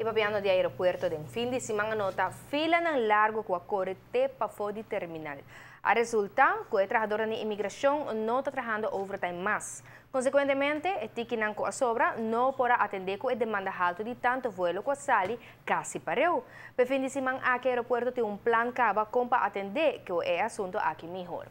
Papiando di aeropuerto, den fin di siman a nota filanan largo cu a core te pafo di terminal. A resulta cu e trahadornan di inmigracion no ta trahando overtime mas. Consecuentemente, e tikinan cu a sobra no por a atende cu e demanda halto di tanto vuelo cu a sali casi pareu. P'e fin di siman aki aeropuerto tin un plan caba con pa atende cu e asunto aki mihor.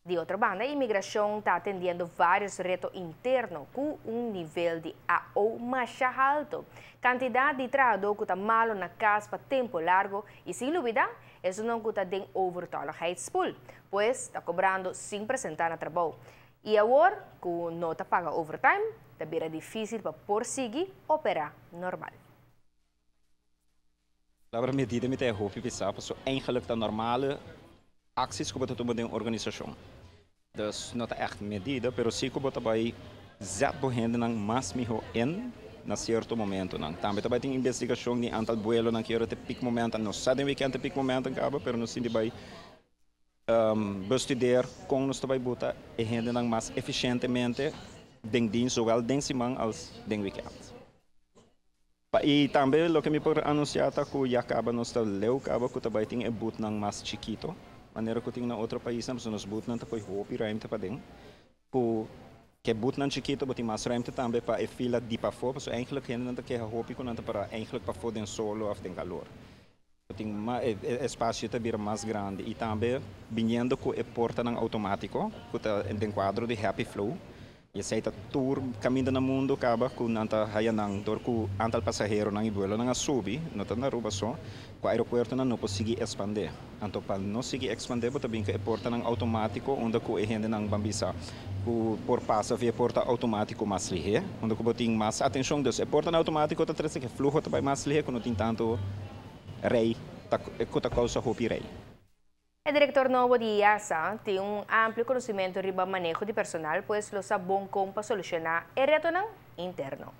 Di otro banda, inmigracion ta atendiendo varios reto interno cu un nivel di AO mas halto. Cantidad di trahador cu ta malo na cas pa tempo largo y sin lubida, esnan cu ta den overtolligheidspool, pues ta cobrando sin presenta na trabou. Y awor, cu no ta paga overtime, ta bira dificil pa por sigui opera normal. Laat medida mi ta hopi pisa, so eigenlijk de normale acties ku bo ta tuma den organisacion. Dus no ta echt medida, pero si ku bo ta bay zet bo hendenan mas miho in na cierto momentonan. Tambe tambe tin investigacion di aantal vuelonan cu ta peak momento, no sa den weekend peak momento caba, pero nos tin di bay bestudeer con nos ta bay bota e hendenan mas eficientemente den dienst, zowel den siman als den weekend. Y tambe loke mi por anuncia ta cu ya caba nos ta leu caba cu tambe tin e boothnan mas chikito. Manera cu tin na otro pais, nos boothnan ta coi hopi ruimte paden. Cu e boothnan chikito, bo tin mas ruimte tambe pa e fila di pafo, so eigenlijk hendenan ta keha hopi cu nan ta para eigenlijk pafo den solo of den calor. Tin espacio ta bira mas grandi y tambe biniendo cu e portanan automatico, cu ta den cuadro di Happy Flow. Y esey ta tur caminda na mundo caba cu nan ta haya nan door cu aantal pasaheronan y vuelonan a subi, no ta na Aruba so, cu aeropuertonan no por sigui expande. Anto pa no sigui expande, bo ta bin cu e portanan automatico unda cu e hendenan ban bisa cu por pasa via porta automatico mas lihe, unda cu bo tin mas atencion. Dus e portanan automatico ta trece cu fluho ta bay mas lihe, cu no tin tanto rij, ta, cu ta causa hopi rij. E director nobo di IASA tin un amplio conocimento riba maneho di personal, pues lo sa bon con pa soluciona e retonan interno.